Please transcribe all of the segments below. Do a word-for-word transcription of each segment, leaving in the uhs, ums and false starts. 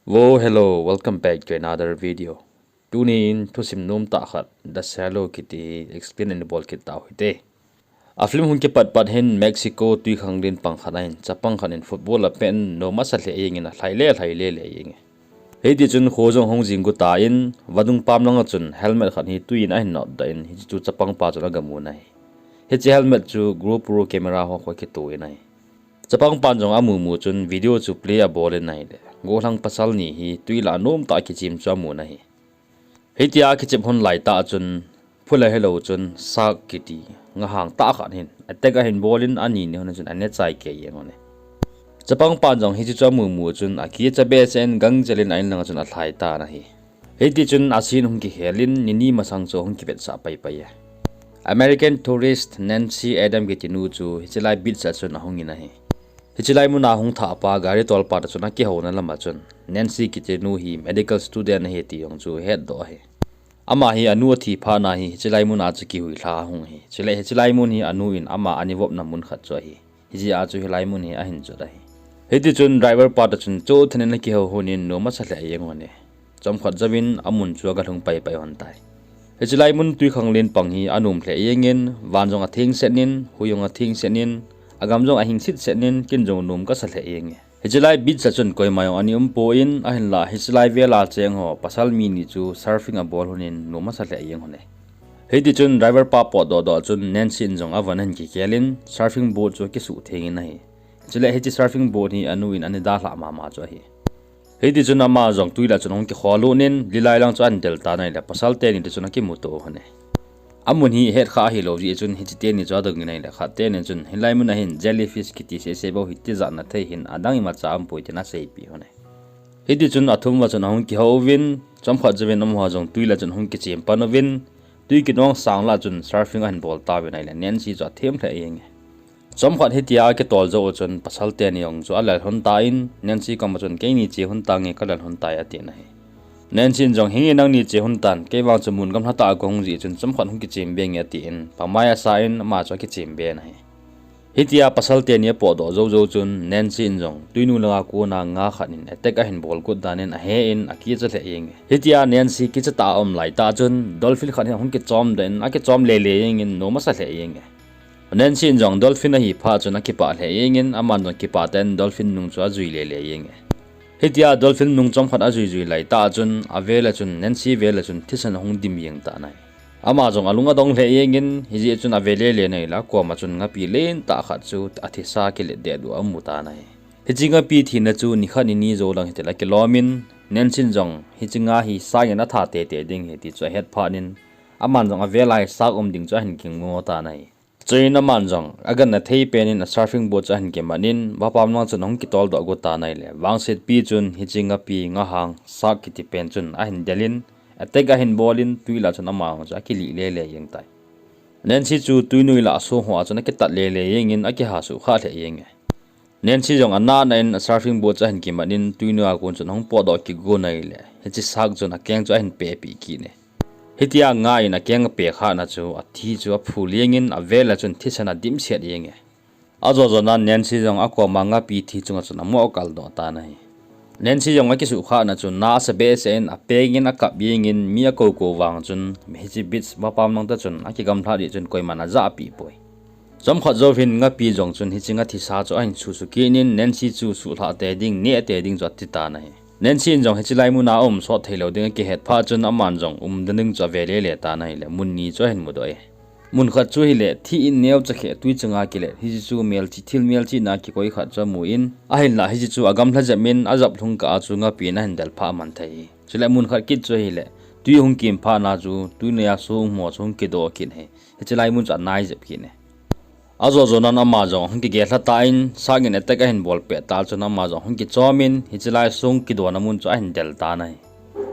Wo, hello, welcome back to another video. Tunin thusim nom tah khat, The Shallow kiti hi explain in bol kit tau hite. A film hung kipat pat hin Mexico twikhanglen pang khat ahin, chapang khat in football a pen nom asa lheh jengin alhai le lhai le le jenge. Hiti chun kho jong hung jing got tan, vadung pam langa chun helmet khat hi twi in ahin notdoh in, hichu chapang pa chun agamu in ahi. Hiche helmet chu GoPro camera ho kho kitoh in ahi. Chapang pan jong amu mu chun video chu play abol in ahile, gollhang pasal ni hi twi lah a nom tah a kichem chu amun ahi. Hitia kichep hon lai tah chun, phula hilou chun shark kiti ngahang tah khat hin attack ahin bol in, ani ni hon chun ane chai kei jeng hon e. Chapang pan jong hichu chu amu mu chun akicha behseh in gangchel in a in langa chun alhai tan ahi. Hiti chun a scene hung kikhel in, ni ni masang chu hung kivetsah pai pai e. American tourist Nancy Adam kiti nu chu hiche lai beach a chun ahung in ahi. Hiche lai mun a hung thah pa gari tol pa toh chun akihouna lam a chun Nancy kiti nu hi medical student ahi ti jong chu ahetdoh ahi. Ama hi anu athi phat na hi hiche lai mun a chu kihuilha ahung ahi. Chule hiche lai mun hi anu in ama ana vopna mun khat chu ahi. Hijeh a chu hilai mun hi ahin jot ahi. Hiti chun driver pa toh chun chothen in akihou hon in nom asa lheh jeng hon e. Chomkhat jouvin amun chu agalhung pai pai hon tai. Hiche lai mun twikhanglen pang hi anom lheh jengin, van jong atheng set in, hui jong atheng set in, agam jong ahing set set in, ken jong nom kasa lheh jenge. Hiche lai beach a chun koima jong ana um pon, ahinlah hiche lai vel a cheng ho pasal mi ni chu surfing abol hon in nom asa lheh jeng hon e. Hiti chun driver pa potdoh doh chun Nancy in jong avon ahin kikhel in, surfing board chu akisuh theng in ahi. Chule hiche surfing board hi anu in ana dalhah mama chu ahi. Hiti chun ama jong twi lah chun ahung kikhol lut in, lilai lang chu ahin del tan ahile, pasal teni toh chun akimuto hon e. Amun hi ahet kha ahilou jeh chun hiche teni chu adong in ahile, khat teni chun hilai mun a hin jellyfish kiti seh seh bou hi tijat na thei hin adang imacha aumpoi tin aseipeh hon e. Hiti chun athum uva chun ahung kihou uvin, chomkhat jouvin amaho jong twi lah chun ahung kichem pan uvin, twi kinong sang lah chun surfing ahin bol tauvin ahile, Nancy chu athem lheh jenge. Chomkhat hitia akitol jou u chun pasal teni jong chu alel hon tan, Nancy koma chun, "Keini che hon tange, kalel hon tai," atin ahi. Nancy in jong, "Hinge nangni che hon tan, kei vang chu mun gamlha tah a kahung jeh chun chomkhat hung kichem be nge," atin, pamai asa in ama chu akichem be in ahi. Hitia pasal teni apotdoh jou jou chun Nancy in jong twinu langa kona nga khat in attack ahin bol got dan in ahe in akicha lheh jenge. Hitia Nancy kicha tah a aum lai tah chun dolphin khat hi ahung kichom doh in akichom le le jengin nom asa lheh jenge. Nancy in jong dolphin ahi phat chun akipah lheh jengin, aman jong kipah tah in dolphin nung chu ajui le le jenge. Hitia dolphin nung chomkhat ajui jui lai tah chun avel a chun Nancy vel a chun thisan ahung dim jeng tan ahi. Ama jong alung adong lheh jengin, hijeh chun ave le le in ahile akoma chun ngapi len tah khat chu athisa kilet deh du amu tan ahi. Hiche ngapi thina chu nikhat nini jou lang hitil akilom in, Nancy in jong hiche nga hi shark in atha tete ding ahi ti chu ahet phat in, aman jong avel a hi shark um ding chu ahin kingo tan ahi. Chuin aman jong aganna thei pen in a surfing board chu ahin kiman in, vapam lang chun ahung kitol doh got tan ahile, vangsetpi chun hiche ngapi ngahang shark kiti pen chun ahin del in, attack ahin bol in, twi lah chun ama jong chu akilih le le jeng tai. Nancy chu twinoi lah a song ho a chun akitat le le jengin, akiha suhkhah lheh jenge. Nancy jong anat na in a surfing board chu ahin kiman in, twinoi a kon chun ahung potdoh kigon ahile, hiche shark chun akeng chu ahin pehpeh kit e. Hitia nga in akeng apeh khah na chu athi chu aphu leng in, avel a chun thisan adim set jenge. Ajo jo nan Nancy jong akoma ngapi thi chunga chun amu akaldoh tan ahi. Nancy jong akisuhkhah na chu na asa behseh in apeng in akap jengin, mi akou kou vang chun hiche beach vapam lang tah chun akigamlha jeh chun koiman ajahpeh poi. Chomkhat jouvin ngapi jong chun hiche nga thisa chu ahin susu kit in, Nancy chu suhlhah te ding, neh te ding chu ati tan ahi. Nancy in jong hiche lai mun a aum sot thei lou ding akihet phat chun aman jong um ding chu ave le le tan ahile, mun ni chu ahin mudoh e. Mun khat chu hile, thi in neocha khe twi chunga kilet, hiche chu melchih, thil melchihna kikoi khat chu amu in, ahinlah hiche chu agamlha jep in, ajap lhung kah a chu ngapi in ahin del phah man thei hi. Chule mun khat kit chu hile, twi hung kim phat na chu, twinoi a song um ho chu hung kidoh kit hi. Hiche lai mun chu anai jep kit e. Ajo jo nan ama jong hung kigelha tan, shark in attack ahin bol pet tah chun ama jong hung kichom in, hiche lai song kidona mun chu ahin del tan ahi.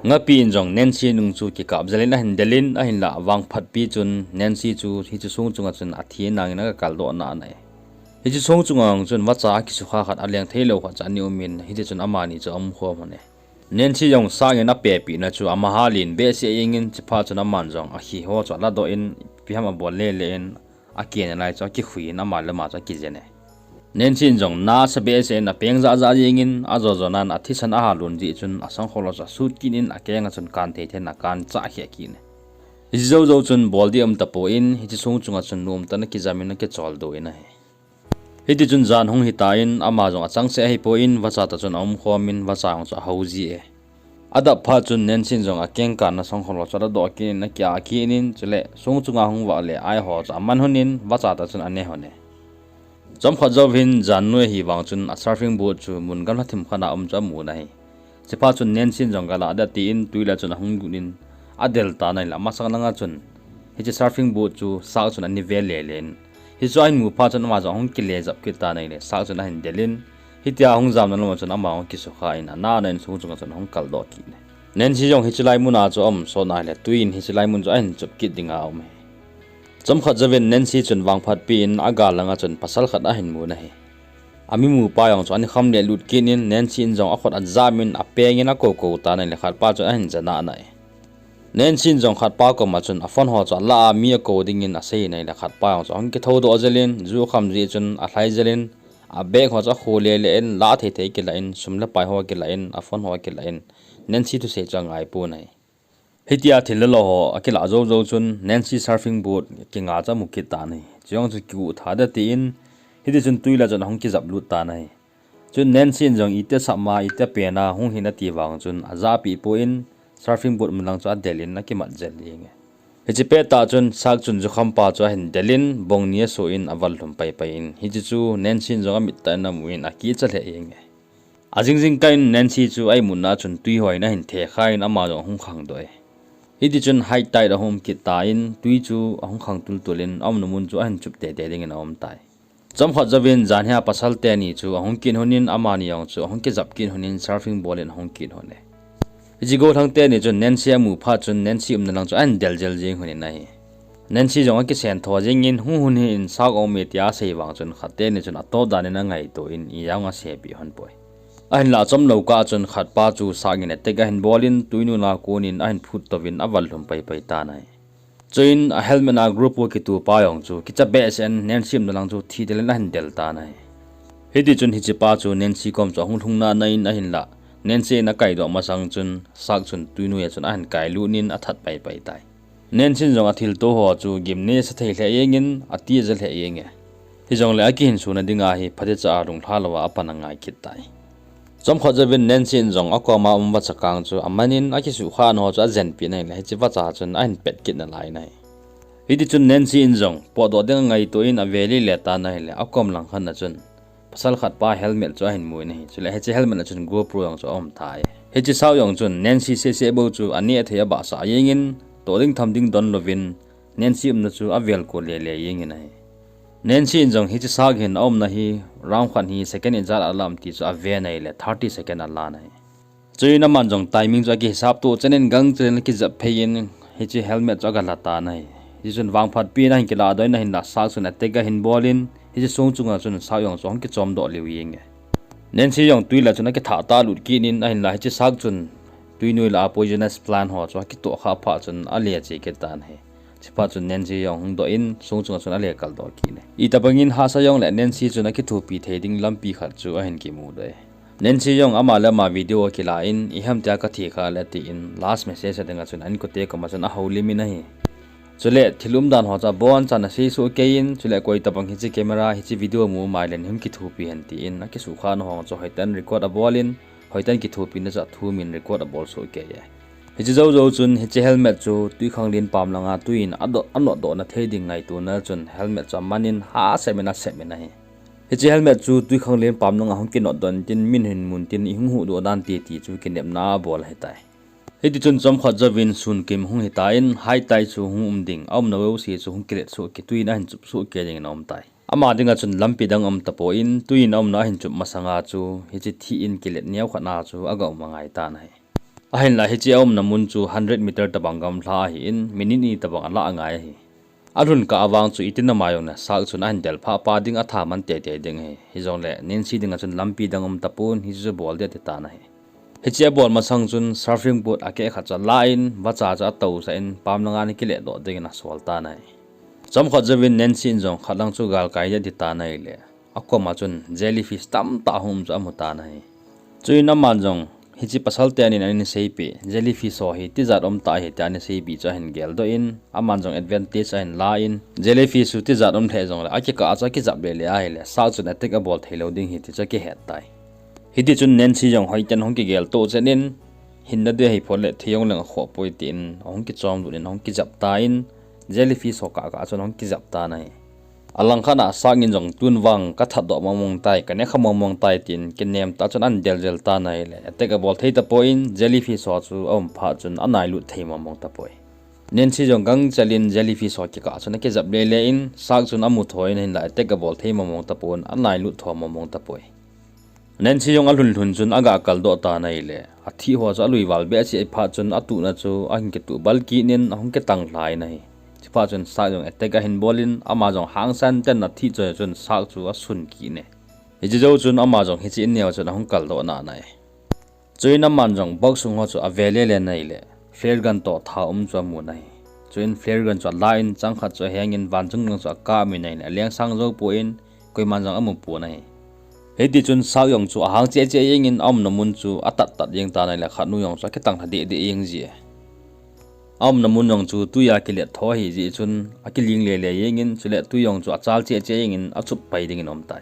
Ngapi in jong Nancy nung chu kikap jel in ahin del in, ahinlah vangphatpi chun Nancy chu hiche song chunga chun athi nangin agakaldoh nai. Hiche song chunga chun vacha akisukha khat aleng thei lou khat chu ana um in, hiti chun amani chu aum khom hon e. Nancy jong shark in apehpeh na chu ama ha len behseh jengin, chuphat chun aman jong akhi ho chu aladoh in, ipi ham abol le le in, akena lai chu akikhui in ama le ama chu akijen e. Nancy in jong nasa behseh in apeng jahjah jengin, ajo jonan athisan ahalun jeh chun asangkhol ho chu asut kit in akenga chun kan thei thei in akan chah kheh kit in. Hiche jou jou chun bol ding um tapon, hiche song chunga chun nom tah in akijam in akicholdo in ahi. Hiti chun jan hung hitan, ama jong achangseh ahipon, vacha toh chun aumkhom in, vacha jong chu ahao ji e. Adap phat chun Nancy in jong akengkanna sangkhol ho chu aladoh kit in, akia kit in, chule song chunga hung vah le ai ho chu aman lhon in, vacha toh chun ane lhon e. Chomkhat jouvin jan noi ahi vang chun a surfing board chu mun gamla thim khat a um chu amun ahi. Chuphat chun Nancy in jong galah ding atin, twi lah chun ahung lut in adel tan ahile, amasang langa chun hiche surfing board chu shark chun ana ve lele in, hichu ahin mu phat chun ama jong ahung kile jap kit tan ahile, shark chun ahin del in, hitia ahung jamna lama chun ama ahung kisukha in, ana ana in song chunga chun ahung kaldoh kit in. Nancy jong hiche lai muna chu aum sot ahile, twi in hiche lai mun chu ahin chup kit dinga aum e. Chomkhat jouvin Nancy chun vangphatpi in agal langa chun pasal khat ahin mun ahi. Amimu pa jong chu ana kham le lut kit in, Nancy in jong akhut ajam in apeng in akou kou tan ahile, khatpa chun ahin ja nahnah e. Nancy in jong khatpa koma chun aphone ho chu alah a mi akou dingin asei in ahile, khatpa jong chu ahung kithoudoh jel in, ju akham jeh chun alhai jel in, abag ho chu akho lele in, lah thei thei kilah in, sum le pai ho kilah in, aphone ho kilah in, Nancy thusei chu angaipon ahi. Hitia thil le lo ho akilah jou jou chun Nancy surfing board kinga chu amu kit tan ahi. Chujong chu kigu tha ding atin, hiti chun twi lah chun ahung kijap lut tan ahi. Chun Nancy in jong iti sap ma, iti pen a hung hin ati vang chun ajahpeh pon, surfing board mun lang chu adel in akimat jel jeng e. Hiche pettah chun shark chun jukham pa chu ahin del in, bong ni aso in aval lhum pai pai in, hiche chu Nancy in jong amit tah in amu in akicha lheh jeng e. Ajing jingkah in Nancy chu a imutna chun twi ho in ahin thekha in ama jong ahung khangdoh e. Hiti chun high tide ahung um kit tan, twi chu ahung khang tul tul in aumna mun chu ahin chup tei tei dingin aum tai. Chomkhat jouvin janhi a pasal teni chu ahung kit lhon in, amani jong chu ahung kijap kit lhon in surfing bol in ahung kit lhon e. Hiche gollhang teni chun Nancy amu phat chun Nancy umna lang chu ahin del jel jeng lhon in ahi. Nancy jong akisentho jeng in, hung lhun hih in, shark aum e tia asei vang chun khat teni chun atop dan in angaito in, ijat jong asepeh lhon poi. Ahinlah achom lou kah chun khatpa chu shark in attack ahin bol in, twi nunga kon in ahin phut tou in aval lhum pai pai tan ahi. Chuin a helmet a GoPro kitupa jong chu kicha behseh in Nancy umna lang chu thi del in ahin del tan ahi. Hiti chun hichepa chu Nancy kom chu ahung lhung nahnah in ahinlah, Nancy in akaidoh masang chun shark chun twi noi a chun ahin kailut in athat pai pai tai. Nancy in jong athilto ho chu gimnei asa thei lheh jeng in ati aja lheh jeng e. Hijongle akihinsona dinga hi phatecha a lunglha louva apan angai kit tai. Chomkhat jouvin Nancy in jong akoma um vacha kang chu aman in akisukha na ho chu ajenpeh in ahile, hiche vacha chun ahin pet kit nalai in ahi. Hiti chun Nancy in jong potdoh ding angaito in ave lele tan ahile, akom lang khat na chun pasal khatpa helmet chu ahin mu in ahi. Chule hiche helmet a chun GoPro jong chu aum tai. Hiche shark jong chun Nancy seh seh bou chu aneh thei abahsah jeng in, toh ding tham ding don louvin Nancy umna chu avel ko lele jeng in ahi. Nancy in jong hiche shark hin aumna hi round khat hi second ijat alam ti chu ave in ahile thirty second alan ahi. Chuin aman jong timing chu akihisap to chen in gangchel in akijap phei in hiche helmet chu agala tan ahi. Hichun vangphatpi in ahin kiladoh in ahinlah shark chun attack ahin bol in hiche song chunga chun shark jong chu ahung kichomdoh lheh jeng e. Nancy jong twi lah chun akithah talut kit in ahinlah hiche shark chun twi noi lah a poisonous plant ho chu akitoh khah phat chun ale che kit tan ahi. Chuphat chun Nancy jong hung doh in song chunga chun ale kaldoh kit e. Itobang in hahsa jongle Nancy chun akithopi thei ding lampi khat chu ahin kimudoh e. Nancy jong ama le ama video akilah in, iham tia kathi khah le tin, last message a dinga chun a inkote koma chun ahoulim in ahi. Chule thil umdan ho chu abonchan asei soh kei in, chule koi tobang hiche camera, hiche video mu mailen hung kithopi hen tin, akisukha na ho chu hoitah in record abol in, hoitah in kithopina chu athum in record abol soh kei e. Hiche jou jou chun hiche helmet chu twikhanglen pam langa twi in adot, anotdoh na thei ding ngaitona chun helmet chu aman in hahsa in asem in ahi. Hiche helmet chu twikhanglen pam langa hung kinotdoh in tin, min hin mun tin, ihung huhdoh dan titi chu kinepna abol ahitai. Hitichun chomkhat jouvin sun kim hung hitan, high tide chu hung um ding, aumna jouse chu hung kilet soh kei, twi in ahin chup soh kei dingin aum tai. Ama dinga chun lampi dang um tapon, twi in aumna ahin chup masanga chu hiche thih in kilet neokhat na chu aga um angai tan ahi. Ahinlah hiche aumna mun chu hundred meter tobang gamla ahin, minute ni tobang alah angai ahi. Alhun kah avang chu itin ama jongle shark chun ahin del phah pa ding atha man teitei ding ahi. Hijongle Nancy dinga chun lampi dang um tapon, hiche chu bol ding ati tan ahi. Hiche abol masang chun surfing board akeh khat chu alah in, vacha chu atousah in, pam langa ana kiletdoh dingin asol tan ahi. Chomkhat jouvin Nancy in jong khat lang chu galkai ding ati tan ahile, akoma chun jellyfish tamtah hung um chu amu tan ahi. Chuin aman jong hiche pasal teni ahin seipeh, jellyfish ho hi tijat um tah ahi tia ahin seipeh chu ahin geldoh in, aman jong advantage ahin la in, jellyfish chu tijat um lheh jongle akikah a chu akijap lele ahile, shark chun attack abol thei lou ding ahi ti chu akihet tai. Hiti chun Nancy jong hoiten ahung kigel toh chen in, hinna ding ahi pon le thei jong leng akhoh poi tin ahung kichom lut in ahung kijap tan, jellyfish ho kah kah a chun ahung kijap tan ahi. Alangkhat a shark in jong tun vang kathat doh mong mong tai, kanekha mong mong tai tin kinem tah chun ahin del jel tan ahile, attack abol thei tapon, jellyfish ho chu aum phat chun anailut thei mong mong tapoi. Nancy jong gangchel in jellyfish ho kikah a chun akijap lele in, shark chun amu tho in ahinlah attack abol thei mong mong tapon, anailut tho mong mong tapoi. Nancy jong alhun lhun chun aga kaldoh tan ahile, athih ho chu alui val behseh phat chun atuhna chu ahin kituh bal kit in ahung kitang lhai in ahi. Chuphat chun shark jong attack ahin bol in, ama jong hangsan tah in athih choi chun shark chu asun kit in. Hiche jou chun ama jong hiche in neo chun ahung kaldoh nan ahi. Chuin aman jong box sung ho chu ave lele in ahile, flare gun toh thao um chu amun ahi. Chuin flare gun chu ala in chang khat chu aheng in van chung lang chu akap in ahile, aleng sang jou pon, koiman jong amu pon ahi. Hiti chun shark jong chu ahang cheh cheh jeng in aumna mun chu atat tat jeng tan ahile, khatnu jong chu akitang lha deh deh jeng ji e. Aumna mun jong chu tui a kilet tho ahi jeh chun akiling lele jeng in, chule tui jong chu achal cheh cheh jeng in achup pai ding in aum tai.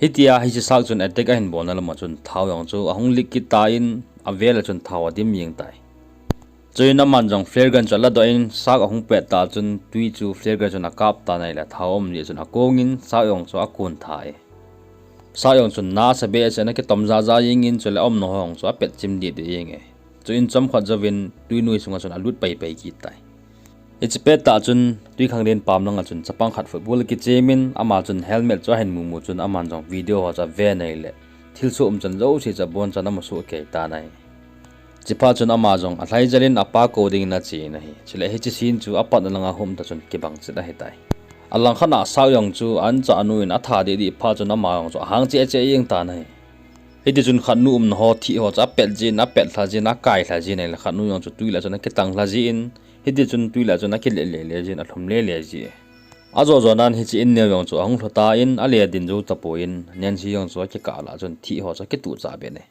Hitia hiche shark chun attack ahin bolna lam a chun thao jong chu ahung leak kit tan, avel a chun thao adim jeng tai. Chuin aman jong flare gun chu aladoh in, shark ahung pet tah chun tui chu flare gun chun akap tan ahile, thao um jeh chun akong in shark jong chu akun tha e. Shark jong chun nasa behseh in akitom ja ja jeng in, chule aumna ho jong chu apet chim deh deh jeng e. Chuin chomkhat jouvin tuinoi sunga chun alut pai pai kit tai. Hiche pet tah chun tuikhanglen pam langa chun chapang khat football akichem in, ama chun helmet chu ahin mu mu chun aman jong video ho chu ave in ahile, thilsoh umchan jouse chu abonchan amu soh kei tan ahi. Chuphat chun ama jong alhai jel in apa kou ding in ache in ahi. Chule hiche scene chu apatna langa hung um tah chun kibang chet ahitai. Alangkhat a shark jong chu ancha anu in atha deh deh phat chun ama jong chu ahang cheh cheh jeng tan ahi. Hiti chun khatnu umna ho thih ho chu apet jin, apet lha jin, akai lha jin ahile, khatnu jong chu tui lah chun akitang lha jin, hiti chun tui lah chun akilet lele jin, alhum lele ji e. Ajo jo nan hiche in neo jong chu ahung lhu tan, ale adin jou tapon, Nancy jong chu akikah lah chun thih ho chu akituh cha be e.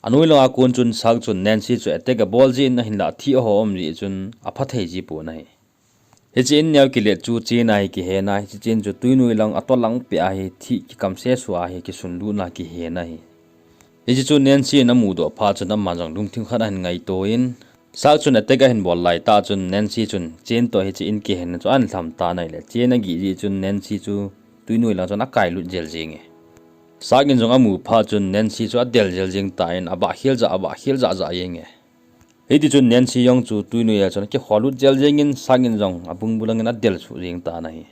Anoi langa kon chun shark chun Nancy chu attack abol jin ahinlah, thih ho um jeh chun apha thei ji pon ahi. Hiche in neo kilet chu chen ahi kihen a, hiche chen chu tuinoi lang atoh lang peh ahi, thih kikam sesu ahi, kisun lut na kihen ahi. Hiche chu Nancy in amudoh phat chun aman jong lungthim khat ahin ngaito in, shark chun attack ahin bol lai tah chun Nancy chun chen toh hiche in kihenna chu ahin lham tan ahile, chen agih jeh chun Nancy chu tuinoi lang chun akai lut jel jeng e. Shark in jong amu phat chun Nancy chu adel jel jeng tan, abah khel jah, abah khel jah jah jeng e. Hiti chun Nancy jong chu tuinoi a chun akikholut jel jeng in, shark in jong abung bul lang in adel suh jeng tan ahi.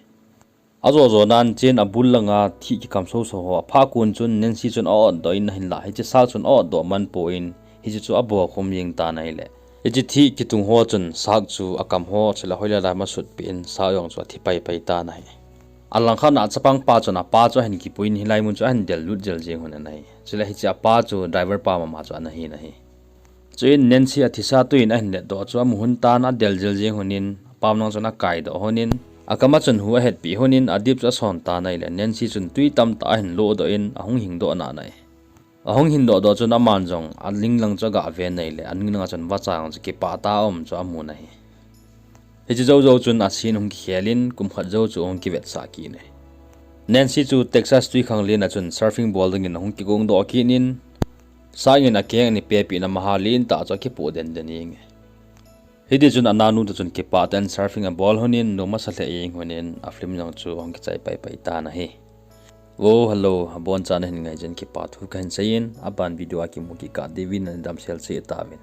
Ajo jo nan chen abul langa thih kikam soso ho apha kon chun Nancy chun a-otdoh in ahinlah, hiche shark chun a-otdoh man pon, hiche chu abokhum jeng tan ahile, hiche thih kitung ho chun shark chu akam ho chule hoilai lai masut peh in shark jong chu athi pai pai tan ahi. Alangkhat a chapang pa chun apa chu ahin kipui in hilai mun chu ahin del lut jel jeng lhon in ahi. Chule hiche apa chu driver pa mama chu ana hin ahi. Chuin Nancy athisa tui in ahin let doh chu amu lhon tan, adel jel jeng lhon in, apam lang chun akai doh lhon in, akam a chun hu ahetpi lhon in, adip chu ason tan ahile, Nancy chun tui tamtah ahin lodoh in, ahung hing doh nan ahi. Ahung hin doh doh chun aman jong aling lang chu aga ven ahile, aling langa chun vacha jong chu kipah tah a um chu amun ahi. Hiche jou jou chun a scene hung kikhel in, kum khat jou chu ahung kivetsah kit in ahi. Nancy chu Texas tuikhanglen a chun surfing bol dingin ahung kigong doh kit in, shark in akeng ahin pehpeh na maha lentah chu akipoh den den jeng e. Hiti chun ananu toh chun kipah tah in surfing abol lhon in, nom asa lheh jeng lhon in, a film jong chu ahung kichai pai pai tan ahi. Oh, hello, abonchan nahin ngai jeh in kipa thu kahin sei in, aban video a kimu kit kah diuvin nadamsel cheh tauvin.